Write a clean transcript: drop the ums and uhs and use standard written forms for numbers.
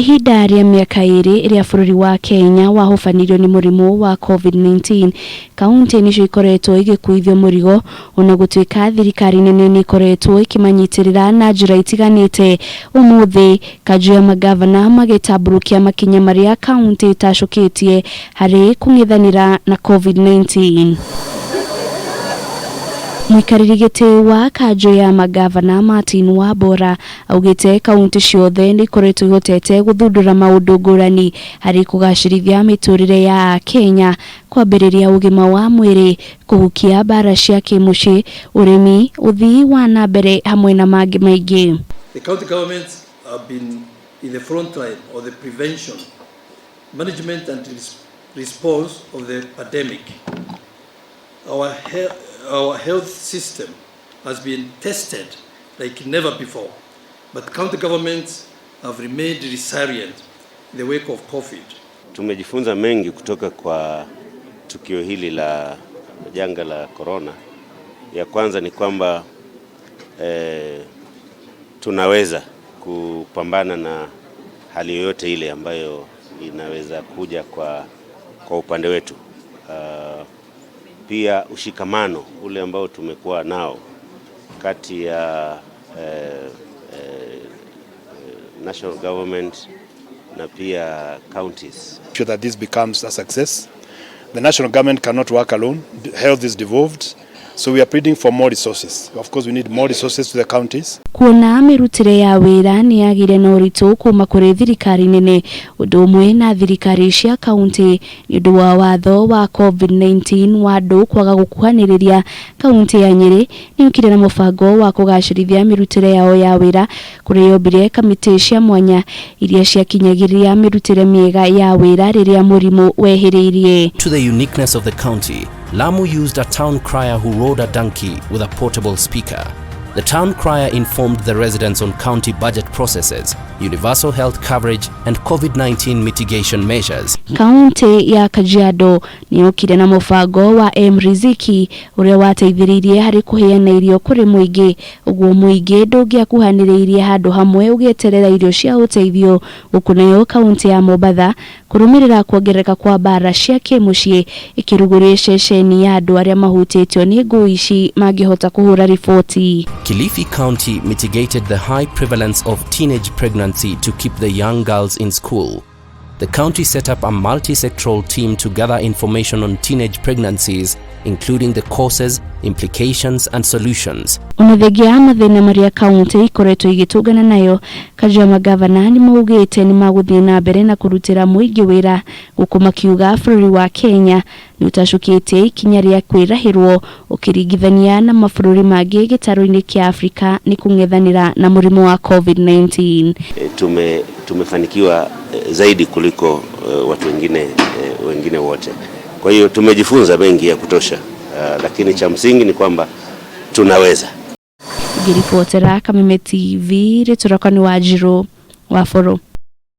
Ihinda rĩa mĩaka 2 ĩrĩa bũrũri wa Kenya wahũbanirio nĩ mũrimũ wa COVID-19, kaunti nĩcio ikoretwo igĩkuithio mũrigo, ona gũtuĩka thirikari nene nĩ ikoretwo ĩkĩmanyitĩrĩra na njĩra itiganĩte. Ũmũthĩ kanjũ ya magavana magĩtambũrũkia makinya marĩa kaunti itacũkĩtie harĩ kũng'ethanĩra na COVID-19. Mũikarĩri gĩtĩ wa kanjũ ya magavana Martin Wambora augĩte kaunti ciothe nĩ ikoretwo ihotete gũthundũra maũndũ ngũrani harĩ kũgacĩrithia mĩtũrĩre ya Akenya, kwambĩrĩria ũgima wa mwĩrĩ, kũhukia mbara cia kĩmũciĩ, ũrĩmi, ũthii wa na mbere hamwe na mangĩ maingĩ. The county governments have been in the front line of the prevention, management and response of the pandemic. Our health system has been tested like never before, but county governments have remained resilient in the wake of COVID. Tumejifunza mengi kutoka kwa tukio hili la janga la corona. Ya kwanza ni kwamba tunaweza kupambana na hali yoyote ile ambayo inaweza kuja kwa upande wetu. Pia ushikamano ule ambao tumekuwa nao kati ya national government na pia counties. Sure that this becomes a success. The national government cannot work alone. Health is devolved. So we are pleading for more resources. Of course, we need more resources to the counties. Kuona mĩrutĩre ya wĩra nĩ yagĩire na ũritũ kuma kũrĩ thirikari nene ũndũ ũmwe na thirikari cia kaunti nĩ ũndũ wa watho wa COVID-19 wa andũ kwaga gũkuhanĩrĩria, kaunti ya Nyĩrĩ nĩ yũkire na mũbango wa kũgacĩrithia mĩrutĩre yao ya wĩra, kũrĩa yombire kamĩtĩ cia mwanya iria ciakinyagĩria mĩrutĩre mĩega ya wĩra rĩrĩa mũrimũ wehĩrĩirie. To the uniqueness of the county, Lamu used a town crier who rode a donkey with a portable speaker. The town crier informed the residents on county budget processes, universal health coverage, and COVID-19 mitigation measures. Kaunti ya Kajiado nĩ yũkire na mũbango wa M-Riziki ũrĩa wateithĩrĩirie harĩ kũheana irio kũrĩ mũingĩ, ũguo mũingĩ ndũngĩakuhanĩrĩirie handũ hamwe ũgĩeterera irio cia ũteithio. Gũkũ nayo kaunti ya Mombatha kũrũmĩrĩra kuongerereka kwa mbara cia kĩmũciĩ ĩkĩrugũria ceceni ya andũ arĩa mahutĩtio nĩ ngũĩ ici mangĩhota kũhũra riboti. Kilifi County mitigated the high prevalence of teenage pregnancy to keep the young girls in school. The county set up a multi-sectoral team to gather information on teenage pregnancies, including the causes, implications, and solutions. Ona thengia ya mathĩna marĩa kaunti ikoretwo igĩtũngana nayo, kanjũ ya magavana nĩ maugĩte nĩ magũthiĩ na mbere na kũrutĩra mũingĩ wĩra, gũkũ makiuga bũrũri wa Kenya nĩ ũtacũkĩtie ikinya rĩa kwĩrahĩrwo ũkĩringithania na mabũrũri mangĩ gĩtarũ-inĩ kĩa Afrika nĩ kũng'ethanĩra na mũrimũ wa COVID-19. Tumefanikiwa zaidi kuliko watu wengine wote. Kwa hiyo tumejifunza mengi ya kutosha, lakini cha msingi ni kwamba tunaweza. Ngĩribotera Kameme TV, rĩtwa rĩakwa nĩ Wanjirũ wa Bũrũ.